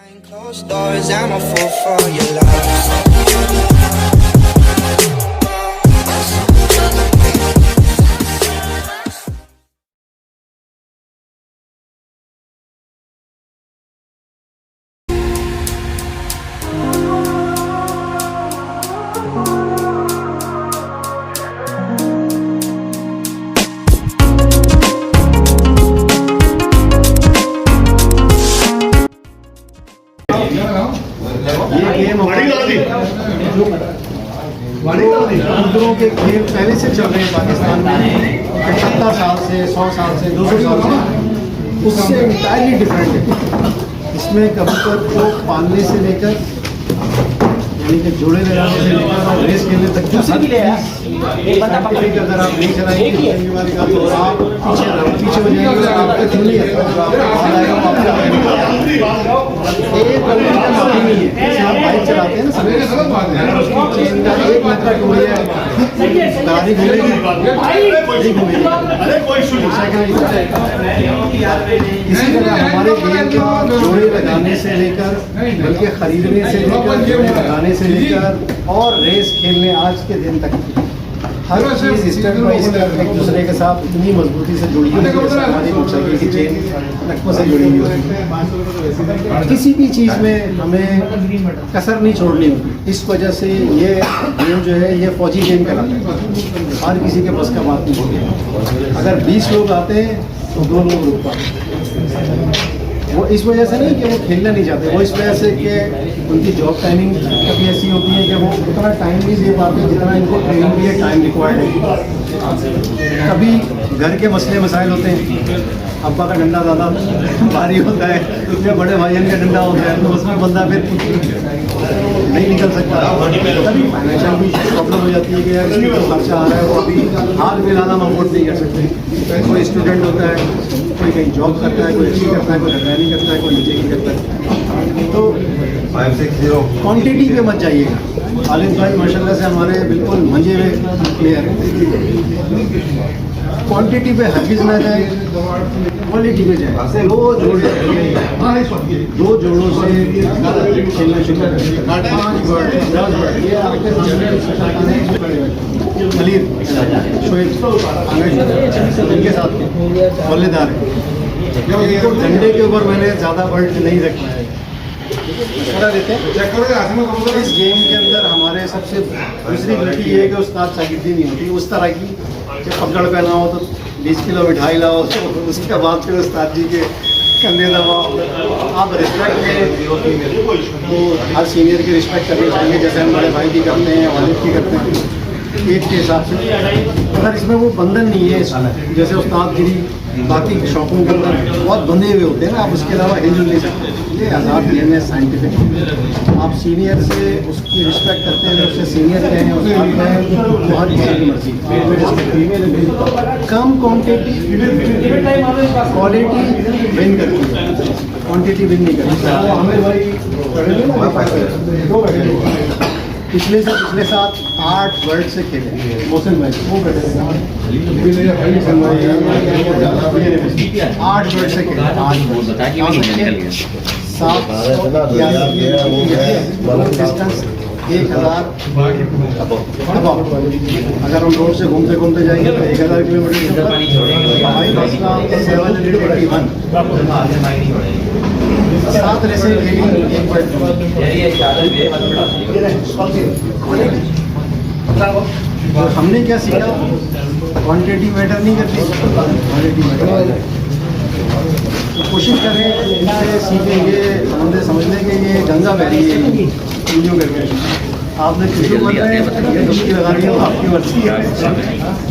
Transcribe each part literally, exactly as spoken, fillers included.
Closed doors, I'm a fool for your love. ये गेम हमारे, जो उर्दुओं के खेल पहले से चल रहे हैं पाकिस्तान में, पचहत्तर साल से, सौ साल से, दो सौ साल से, उससे इंटायरली डिफरेंट है। इसमें कबूतर को पालने से लेकर, यानी कि जोड़े लगाने से लेकर और रेस खेलने तक, जो सारी चीज एक बंदा पकड़ के अगर आप नहीं चलाएंगे, जिंदगी भर का, तो आप पीछे रहो, पीछे हो जाएंगे और आपका दिल नहीं आता, जो आपका बॉल आएगा, वो आपका आएगा। एक गलती का माफी नहीं है। जैसे आप बाइक चलाते हैं ना, सभी को उसकी चेन का एक नखरा टूट गया है, गाड़ी घूमेगी? नहीं घूमेगी। मोटरसाइकिल नहीं चलेगी। इसी तरह हमारे गेम का जोड़े लगाने से लेकर, बल्कि खरीदने से लेकर, जोड़े लगाने से लेकर और रेस खेलने आज के दिन तक, हर चीज स्टेप बाय स्टेप एक दूसरे के साथ इतनी मजबूती से जुड़ी हुई है, जैसे हमारी मोटरसाइकिल की चेन नखों से जुड़ी हुई होती है। किसी भी चीज में हमें कसर नहीं छोड़नी होती। इस वजह से ये गेम जो है, ये फौजी गेम कहलाता है। हर किसी के बस का बात नहीं होती। अगर बीस लोग आते हैं तो दो लोग रुक पाते हैं। वो इस वजह से नहीं कि वो खेलना नहीं चाहते, वो इस वजह से कि उनकी जॉब टाइमिंग कभी ऐसी होती है कि वो उतना टाइम नहीं दे पाते जितना इनको ट्रेनिंग के लिए टाइम रिक्वायर्ड है। कभी घर के मसले मसाइल होते हैं, अब्बा का डंडा ज्यादा भारी होता है या बड़े भाइयों का डंडा होता है, तो उसमें बंदा फिर नहीं निकल सकता। कभी फाइनेंशियल भी प्रॉब्लम हो जाती है कि यार, इसमें जो खर्चा आ रहा है, वो अभी हाल फिलहाल हम अफोर्ड नहीं कर सकते। कोई स्टूडेंट होता है, कोई कहीं जॉब करता है, कोई अच्छी करता है, कोई धंधा नहीं करता है, कोई नीचे की करता है। तो क्वांटिटी पे मत जाइएगा। खालिद भाई माशाल्लाह से हमारे बिल्कुल मंजे हुए प्लेयर हैं। क्वांटिटी पे हरगिज ना जाए, क्वालिटी पे जाए। दो जोड़े, दो जोड़ों से खेलना शुरू करें। पाँच बर्ड, दस बर्ड, ये आपके सामने खलील, शोएब, आंगज, इनके साथ के बल्लेदार हैं। इनको डंडे के ऊपर मैंने ज्यादा बर्ड नहीं रखा है। थोड़ा देते हैं। इस गेम के अंदर हमारे सबसे दूसरी गलती ये है कि उस्ताद शागिर्दी नहीं होती। उस तरह की कि पकड़ पे ना हो तो बीस किलो मिठाई लाओ, तो उसके बाद फिर उस्ताद जी के कंधे दबाओ। आप रिस्पेक्ट में, तो हर सीनियर की रिस्पेक्ट करनी चाहिए, जैसे हम बड़े भाई की करते हैं, वालिद की करते हैं, एज के हिसाब से। अगर इसमें वो बंधन नहीं है, जैसे उस्तादगिरी, बाकी शौकों के अंदर बहुत बंधे हुए होते हैं ना, आप उसके अलावा हिलजुल नहीं सकते। ये आज़ाद गेम है, साइंटिफिक। आप सीनियर से उसकी रिस्पेक्ट करते हैं, उससे सीनियर कहें, उस्ताद कहें, वो हर किसी की मर्जी। कम क्वांटिटी, क्वालिटी विन करती है, क्वांटिटी विन नहीं करती। तो हमें भाई, पिछले से पिछले साल आठ बर्ड से खेले मोहसिन भाई, वो बैठे थे। मोहसिन भाई, आठ बर्ड से खेले, आठ बर्ड। सात सौ इक्यासी डिस्टेंस, एक हजार। अब अगर हम रोड से घूमते घूमते जाएंगे तो एक हजार किलोमीटर से ऊपर। हमारी बस का सेवन हंड्रेड एटी वन। सात रेसें खेली, एक बर्ड। तो हमने क्या सीखा? क्वांटिटी मैटर नहीं करती, क्वालिटी मैटर। तो कोशिश करें, इनसे सीखेंगे, समझने, समझने के लिए गंगा बह रही है, यूं करके। आपने खुशबू कर रहे हैं, ये डुबकी लगानी हो, आपकी मर्जी है।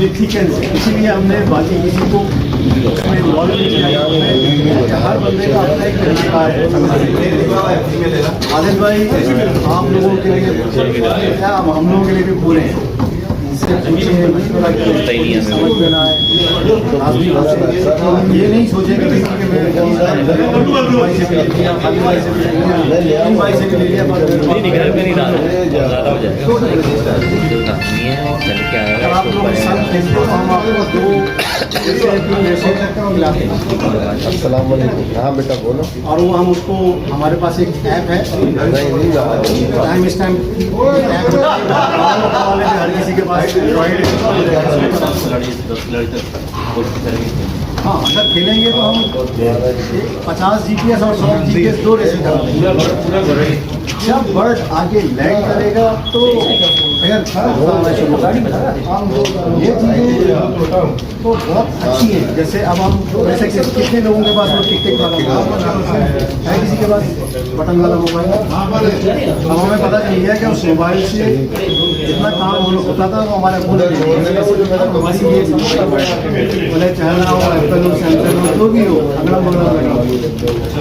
ये ठीक है, इसीलिए हमने बाकी किसी को इसमें इन्वॉल्व नहीं किया। हर बंदे का अपना एक तरीका है। आदिल भाई, आप लोगों के लिए क्या, हम, हम लोगों के लिए भी पूरे हैं। इनसे पूछे, मशवरा करें, समझ में ना आए, लाजमी बात है। ये नहीं सोचे कि किसी के मैं भाई से भी ले लिया, खालिद भाई से भी ले लिया, इन भाई से भी ले लिया, पर नहीं, नहीं, घर में नहीं डाल रहे, ज्यादा हो जाएगा। नहीं है, चल के आएगा, अगर आप लोग इसको संग खेलते हो, तो हम आपको दो अस्सलाम वालेकुम। हाँ बेटा, बोलो। और वो हम उसको, हमारे पास एक ऐप है, नहीं, नहीं, नहीं। टाइम स्टैम्प ऐप, हर किसी के पास एंड्रॉइड। हाँ, अगर खेलेंगे तो हम पचास जीपीएस और सौ जीपीएस दो रेसिंग करेंगे। जब बर्ड आके लैंड करेगा तो फिर मजा आना शुरू होगा। ये चीजें तो बहुत अच्छी है। जैसे अब हम, जैसे कि कितने लोगों के पास वो टिक टिक वाला मोबाइल है, किसी के पास बटन वाला मोबाइल है? अब हमें पता चल गया कि उस मोबाइल से जितना काम हो, होता था, वो हमारे अपने, हमारी ये, भले चाइना हो, एप्पल हो, सैमसंग हो, जो भी हो, अगला बगला लगा हो,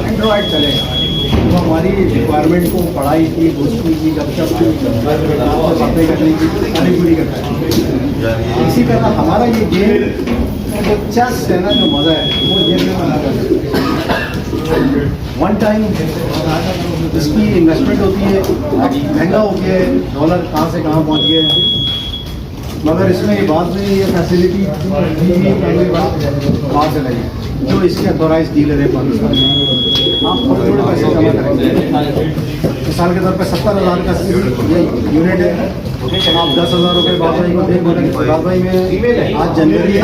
एंड्रॉइड चलेगा। वो हमारी रिक्वायरमेंट को, पढ़ाई की, दोस्ती की, गपशप की, बातें करने की, सारी पूरी करता है। इसी तरह हमारा ये गेम जो चेस है ना, जो मजा है, वो ये में मजा है। वन टाइम इसकी इन्वेस्टमेंट होती है, महंगा हो गया है, डॉलर कहाँ से कहाँ पहुँच गया है। मगर इसमें ये बात नहीं, ये फैसिलिटी दी हुई पहली बात बाहर से लाई, जो इसके अथॉराइज डीलर है पाकिस्तान में। आप थोड़े थोड़े पैसे जमा करेंगे। मिसाल के तौर पर सत्तर हज़ार का ये यूनिट है, आप दस हज़ार रुपये बाबा जी को दे, बोले, "बाबा जी, मैं आज जनवरी है,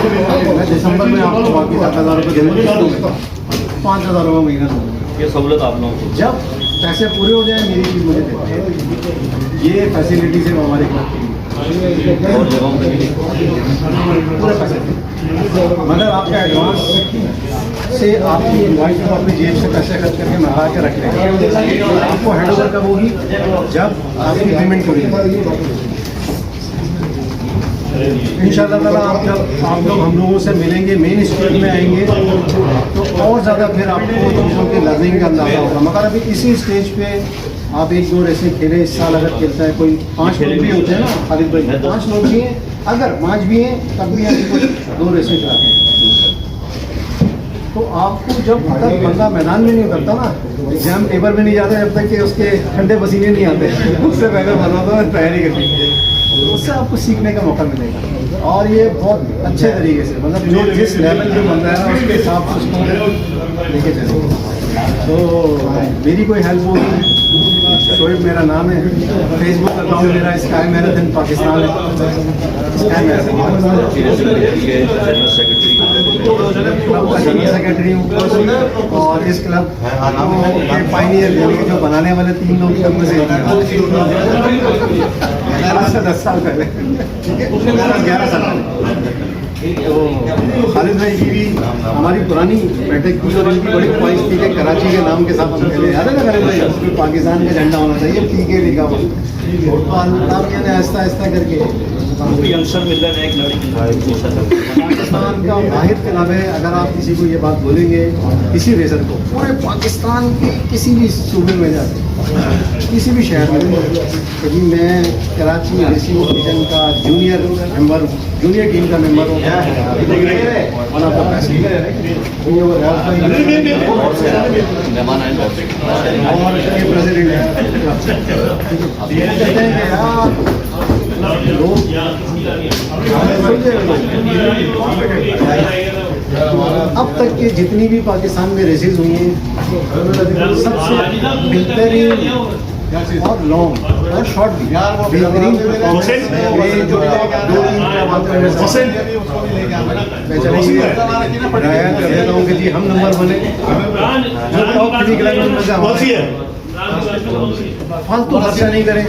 मैं दिसंबर में आपको बाकी सात हज़ार रुपये जरूर दे दूँगा।" पाँच हज़ार रुपये महीना। ये सहूलत आप लोगों को। जब पैसे पूरे हो जाए, मेरी चीज़ मुझे दे दो। ये फैसिलिटी से हमारे क्लब की और जगहों पे भी। पूरे पैसे। मगर आपका एडवांस से आपकी वाइफ को अपनी जेब से पैसे खर्च करके मंगा के रख लेंगे। आपको हैंड ओवर कब होगी? जब आपकी पेमेंट पूरी होगी। इंशाल्लाह ताला आप जब, आप लोग हम लोगों से मिलेंगे, मेन स्टेज में आएंगे, तो और ज़्यादा फिर आपको चीज़ों के लर्निंग का अंदाज़ा होगा। मगर अभी इसी स्टेज पे आप एक दो रेसें खेले, इस साल अगर खेलता है कोई, पांच लोग भी होते हैं ना खालिद भाई, पांच लोग भी हैं, अगर पांच भी हैं तब भी हम इनको दो रेसें खिलाते हैं। तो आपको जब तक बंदा मैदान में नहीं उतरता ना, एग्जाम पेपर में नहीं जाता, जब तक कि उसके ठंडे पसीने नहीं आते, उससे पहले बंदा तो तैयारी करनी है। उससे आपको सीखने का मौका मिलेगा। और ये बहुत अच्छे तरीके से, मतलब, जो जिस लेवल पे बंदा है ना, उसके हिसाब से उसको लेके चलेंगे। तो मेरी कोई हेल्प हो, शोएब मेरा नाम है, फेसबुक अकाउंट मेरा स्काई मैराथन पाकिस्तान है। Sky marathon Pakistan. General secretary हूँ और इस क्लब के पायनियर, यानी कि जो बनाने वाले तीन लोग थे, उनमें से एक हूँ। ग्यारह से दस साल पहले, ठीक है, ग्यारह साल पहले। तो खालिद भाई की भी हमारी पुरानी बैठक थी और इनकी बड़ी ख्वाहिश थी कि कराची के नाम के साथ हम खेलें। याद है ना खालिद भाई, उसमें पाकिस्तान का झंडा होना चाहिए, पीके लिखा हुआ। तो अल्लाह मियाँ ने आहिस्ता आहिस्ता करके हमको यंगस्टर मिल रहा है, एक लड़की। पाकिस्तान का वाहिद क्लब है, अगर आप किसी को ये बात बोलेंगे, किसी रेसर को, पूरे पाकिस्तान के किसी भी सूबे में जाते, किसी भी शहर में, क्योंकि मैं कराची रेसिंग डिवीजन का जूनियर मेंबर हूँ, जूनियर टीम का मेंबर हूँ, वन ऑफ द बेस्ट। ये वो राज भाई मेहमान आए, और ये प्रेसिडेंट है। ये कहते हैं कि यार, लोग अब तक के जितनी भी पाकिस्तान में रेसेस हुई हैं, सबसे बेहतरीन और लॉन्ग और शॉर्ट भी बेहतरीन परफॉर्मेंस में जो दो तीन हुसैन। मैं चलो, मैं कर देता हूँ कि जी हम नंबर बने, जो टॉप फिजिकल में मजा आवा। फालतू खर्चा नहीं करें।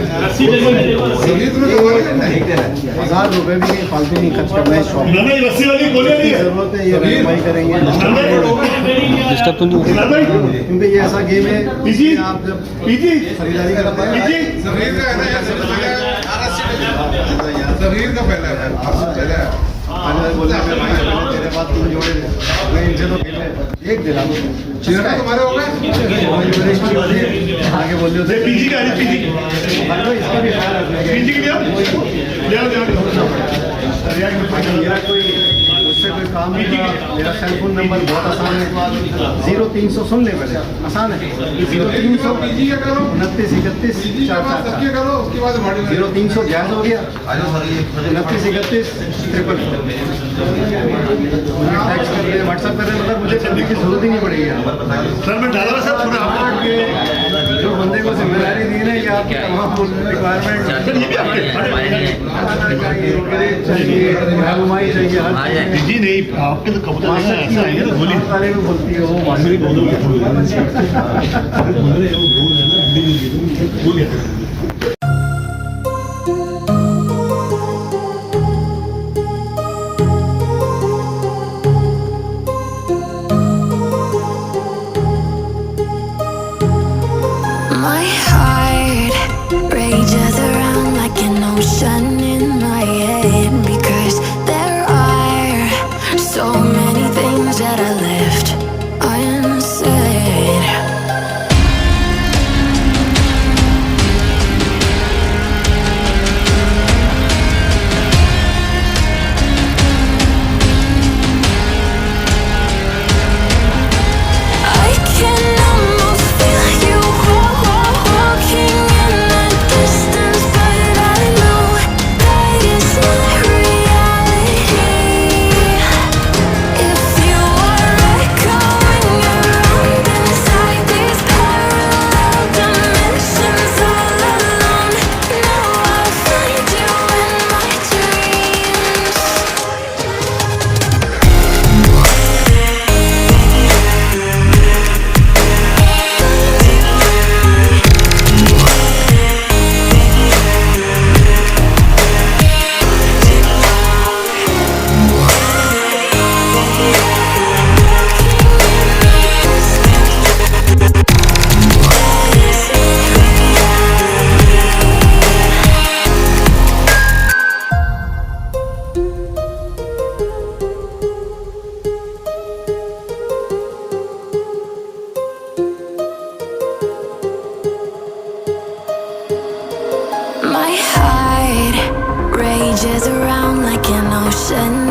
हजार रुपए भी कहीं फालतू नहीं खर्च करना है शौक। रस्सी वाली गोलियां नहीं है। जरूरत है, ये रहनुमाई करेंगे। डिस्टर्ब तो नहीं होगा? क्योंकि ये ऐसा गेम है, पीजी, आप जब पीजी, खरीदारी करते हैं, पीजी। जमीर का है ना यार, सबसे पहले। जमीर का पहला है, आपसे पहले है। आने वाले बोलने में भाई, तेरे पास तीन जोड़े थे। मैं इनसे तो खेले। एक दिला दो। चेहरा तुम्हारे हो गए? आगे बोल दो। ये पीजी का है, पीजी। भाई, इसका भी ख्याल रखना है। पीजी के लिए आओ। ले आओ, ले आओ। अरे यार, मेरा कोई उससे कोई काम का मेरा सेलफोन नंबर बहुत आसान है, ज़ीरो तीन सौ, सुन ले पहले, आसान है, ज़ीरो तीन सौ उनतीस इकतीस चार चार चार, ज़ीरो तीन सौ, गैस हो गया, उनतीस इकतीस ट्रिपल फोर। मुझे टेक्स्ट कर दे, WhatsApp कर दे, मतलब मुझे करने की जरूरत ही नहीं पड़ेगी यार। सर, मैं डाला हुआ सर, पूरा आपको। आपके जो बंदे को जिम्मेदारी दी ना, ये आपकी तमाम रिक्वायरमेंट। सर, ये भी आपके, हमारे लिए। चाहिए, चाहिए, हलवाई चाहिए, हर चीज़। जी नहीं, आपके तो कबूतर ऐसा, ऐसा है ना, बोलिए। वाले में बोलती है वो। My heart rages around like an ocean in my head because there are so many things that I left unsaid. I can almost feel you wa- wa- walking in the distance, but I know that is not reality. If you are echoing around inside these parallel dimensions all alone, now I'll find you in my dreams. My heart rages around like an ocean